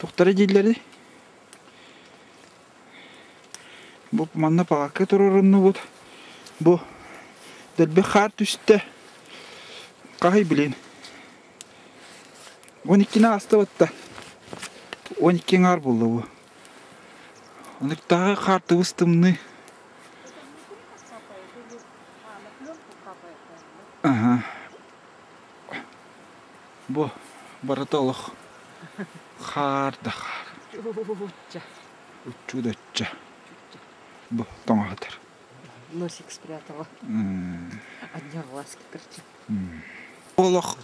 Туохтара дииллэрий? Бу манна палаакка туруоруннубут. Бу дэлби хаар түстэ. Хаһый билин. 12-ни ааста батта. 12 аҥаар буолла бу. Оныктааҕы хаар тыбыс тымныы. Ага. Бу барыта олох хаар да хаар. Уччу-дачча. Бу тоҥоһутар. Носик спрятала. Одни глазки торчат. Олох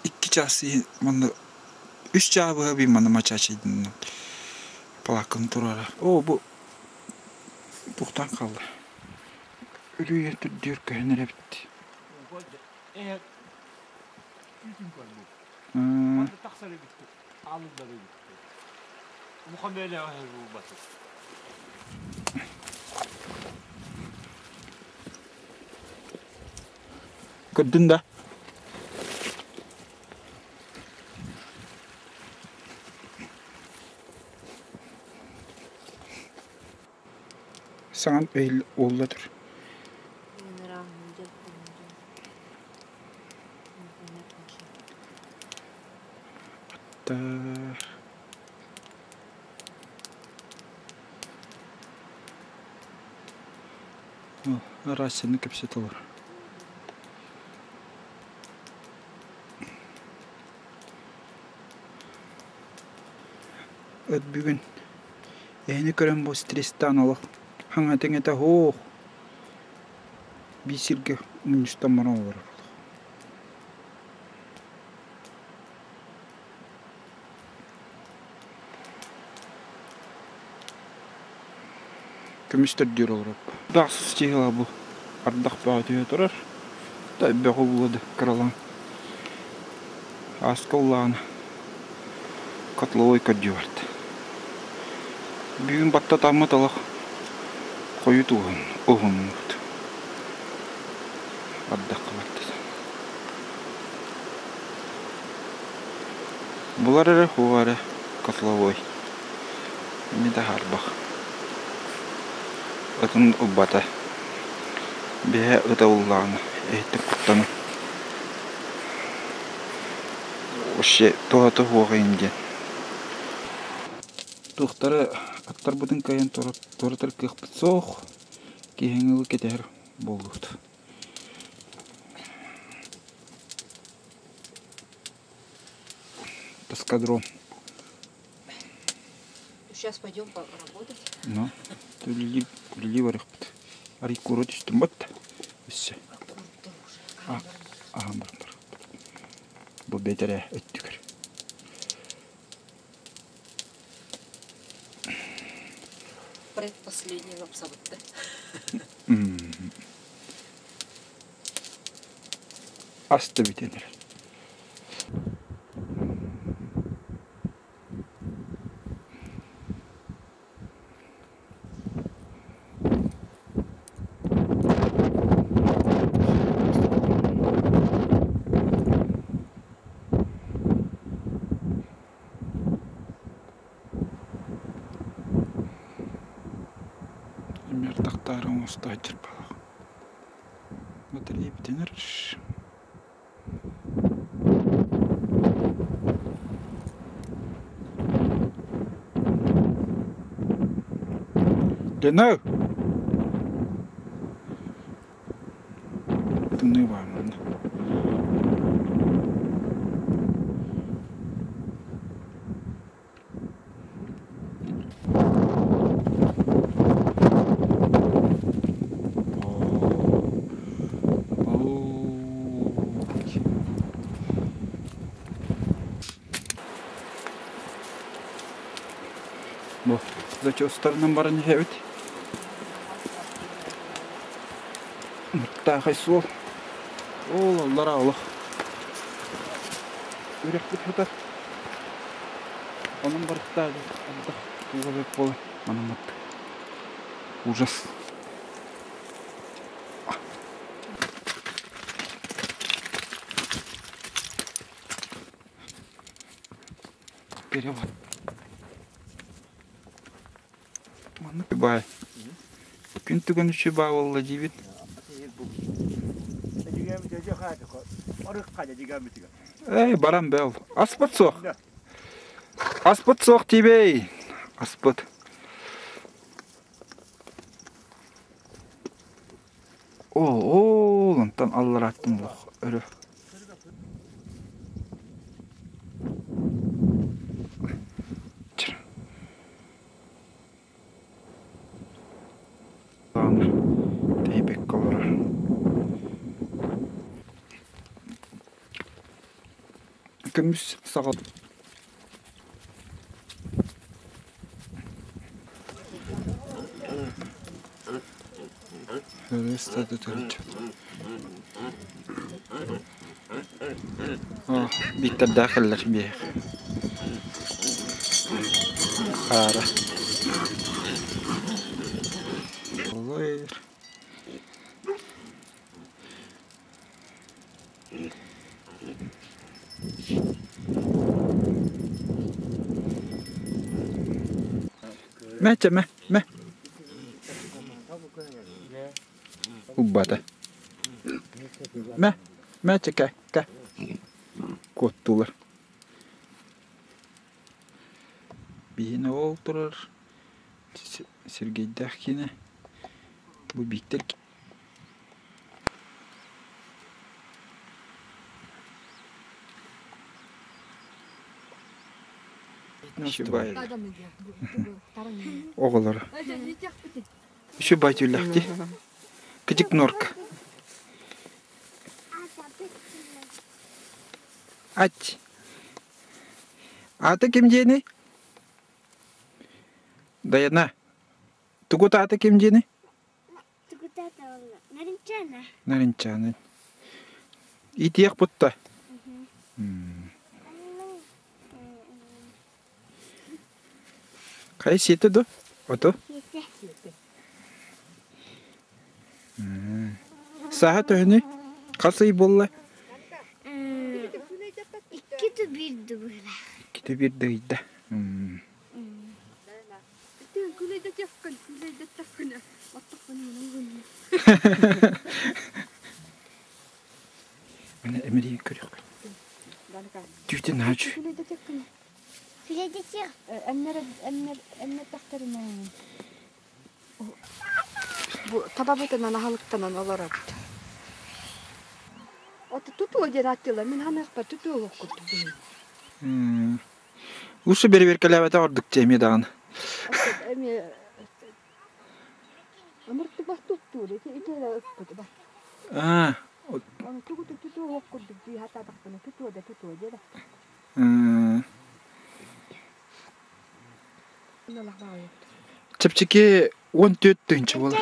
икки час манна үс чаа быһа би манна мачаачыйдын палаакканы туруора. Оо бу туохтан хаалла? Үрүйэ түрдүөр көһөн эрэбит. Көрдүн да? Саҥан уолла тур. Аттар. Рацияны кэпсэтэ олор. Ыт бүгүн эһини көрөн бу стресстаан олох хаҥатыҥ этэ һуох биир сиргэ мунньустан баран олорор. Көмүс төрдүөр олорор. Бахсыс чыһыла бу ардах бөҕө түһэ турар. Да бөҕө буолуо да кыралаан. Ааска уллаҕына котловой көрдүү барда. Бүгүн баттатаммыт олох хойут уһун уһуннубут. Ардахха баттатан. Булар эрэ хуо эрэ котловой. Ини да хаарбах. Ытын ылбата. Биһэ ыта ыллаҕына иһиттэн куттанан вообще туһата суоҕайын диэн. Туохтары аттарбытын кыайан туоратар кыахпыт суох. Киһиҥ ылы кэтэһэр буоллубут. Тоскадром. Сейчас пойдем поработать. Ну, үлэлии үлэлии барыахпыт. Арый куора түстүм бат. Өссө. А, аһан баран бар. Бу бэтэрээ өттүгэр. Предпоследний лапсабытты. Ас да бүтэн эрэр. Эмиэ ардахтаары оҥосто сылдьар баҕа. Батарея бүтэн эрэр. Лена! Тымныы баар манна. Бу зачёстарынан баран иһэбит. Мыртаахай суол. Ол аллара олох. Үрэхпит сытар. Онон барыктаах ардах туга бэрт буолан манаммыт. Ужас. Перевод. Маннык бай. Күн түгэн үчү баа болла диибит. Эй, баран бэл. Аспыт суох. Аспыт суох тибей. Аспыт. О, онтон аллараттым олох өрө. Тейбекке олорор. Көмүс саҕа. Бииттердээх кэллэр биэх. Хаара. Олой. Мэ, мэ, мэ. Уббата. Мэ, мэ, кэ, кэ. Куоттулар. Биһине ол турар Сергейдээх киинэ. Бу Бииктэр Оҕолоро. Үчүгэй түүллэхти. Кыдьык норка. Ать. Аата ким диэний? Даяна. Тугут аата ким диэний? Тугут аата Наринчана. Наринчана. Итиэх бутта. Хайа сиэтэ ду? Ото? Сааһа төһөнүй? Хас ый буолла? Икки биир быһыылаах. Иккитэ биир да ыйда. Міне эмирийин көрүөх. Түүтүн аачу. Бу табабытынан аһылыктанан олоробут. Ото тутуо диэн аттыылар мин ханыахпар тутуо олох курдук быһыы. Лучше бэрэбиэркэлээбэтэх ордук дии эмиэ даҕаны. Эмиэ ымыртыбат туттуур ити ити эрэ ыппыт ба. Аа. Ону тугу тутуо олох курдук дии хатаатахпына тутуо да тутуо диэ да. Чэпчэки 14 тыһыынча буолар.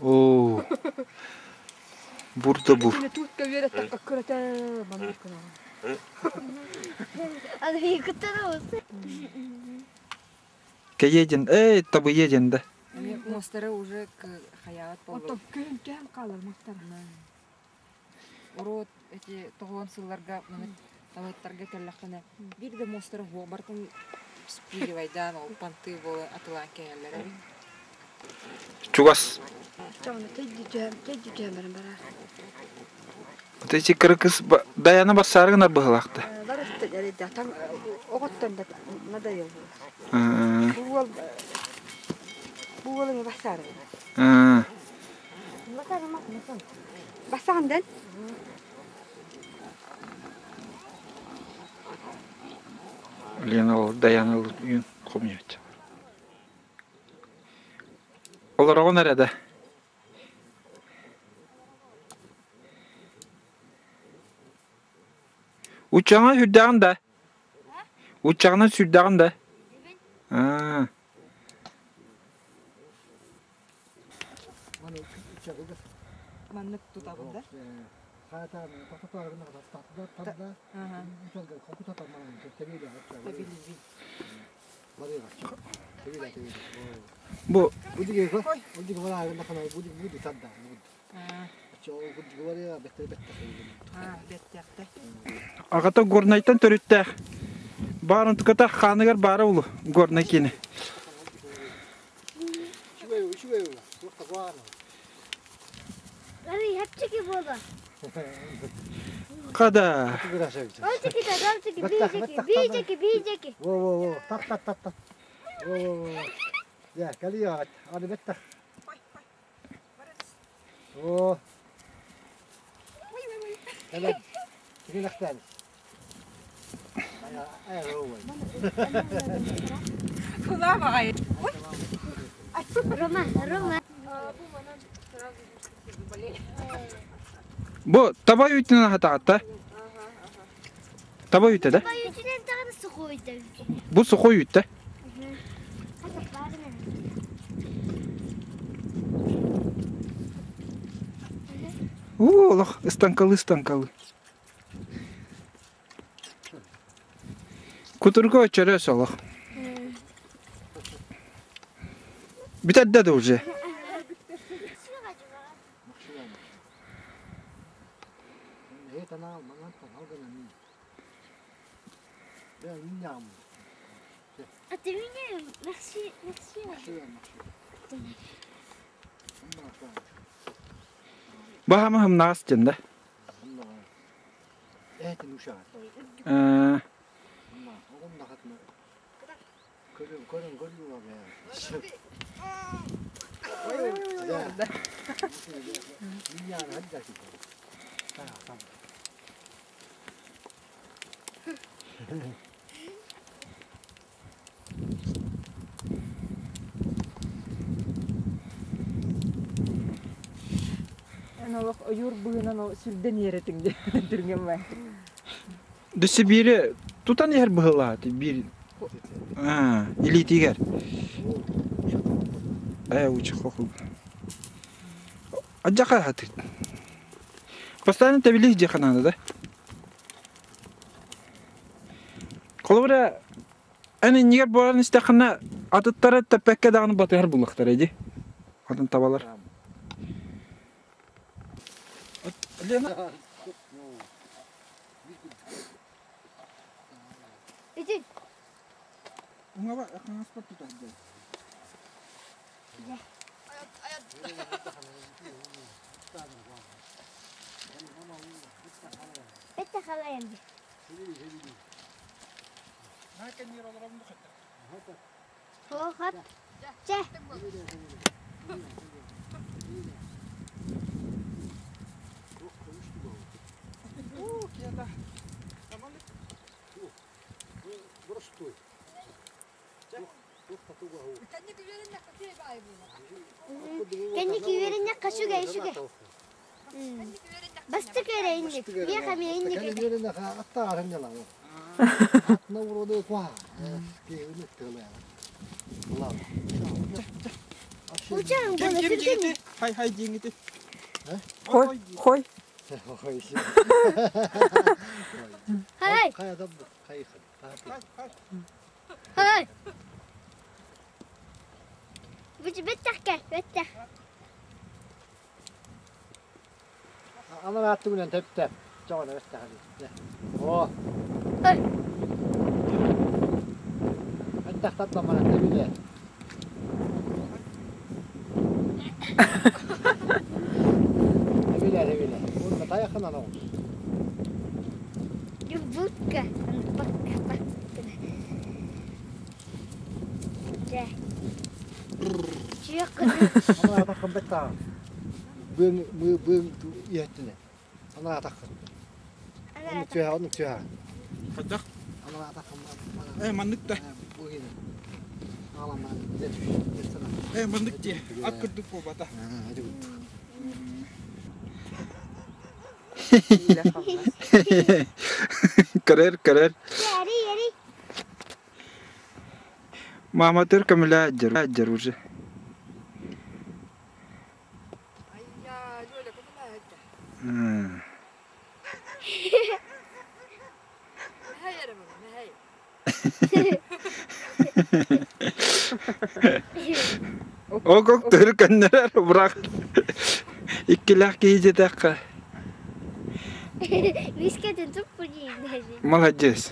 Оо. Бур да бур. Кэйиэдин, эй, табыйиэдин да. Мостары уже хаyaат болду. Урут эти тоҕуон сылларга табыттарга кэллэххинэ биир да мостары хуох бартын спиливайдаан ол панты буола атылаан кэһэллэр эбит. Чугас. Вот эти кыргыз Даяна бассаары гынар быһылаахта. Оҕоттон да надоел. Бу уол бассаары. Бассаан ден? Лена ол Даяна ол үйін хомуйаччы. Олороҕун эрэ да. Уччаҕына сүрдээҕин да? Уччаҕына сүрдээҕин да? Аа. Маннык тутабын да? Бу Аҕата Горнайтан төрүттээх. Баар онтуката хааныгар баара улу Горнай киинэ. Хада. Рома, Рома. Бу таба үүтүнэн аһатаҕатта? Таба үүтэ да? Таба үүтүнэн даҕаны сухой да. Бу сухой үүттэ? Уу, олох ыстаҥкалы-ыстаҥкалы. Кутурга өчөрөс олох. Бүтэрдэ да уже. Баһама хымнаас диэн да. Эн олох ойуур быһынан ол сүрдэн иэрэтиҥ диэн түргэн бай. Дөссө биири тутан иһэр быһыылаах биир илиитигэр. Ээ учехоху. Адьаха хатыт. Постоянно тэбилих дьиэхэ наада да. Холобура эн иннигэр буолан истэххинэ атыттары тэппэккэ даҕаны батыһар буллахтара дии. Атын табалар. Лена Ити. Уҥаба хаҥаспар тутар дии. Это халаем. Хоп. Чэ. Кэнники үөрэннэххэ үчүгэй үчүгэй. Бастакы эрэ инник, миэхэ эмиэ инник этэ. Учаҥ буола сүргүн. Хай хай диэҥити. Хой, хой. Хай. Хай. Бэттэх бэттэх. Анар аттыгынан тэптэ. Чоҕона бэттэх. О. Хай. Бэттэх таптамана тэбиле. Тэбиле, тэбиле. Уонна тайахынан оҕус. Будка. Пак, пак. Дьэ. Чүөх Анар атаххын бэттаҕа. Быаҥ быаҥ иһэттинэ. Анар атаххын. Оннук түһэ, оннук түһэ. Хайдах? Анар атаххын. Э, маннык да. Э, маннык дии. Ат курдук буолбата. Көрөр, көрөр. Яри, яри. Мааматыр көмөлөө дьэр уже. Окок төр көннөрөр бырах. Иккилээх киһи диэтэххэ. Мискэтин туппу диин. Маладьыас.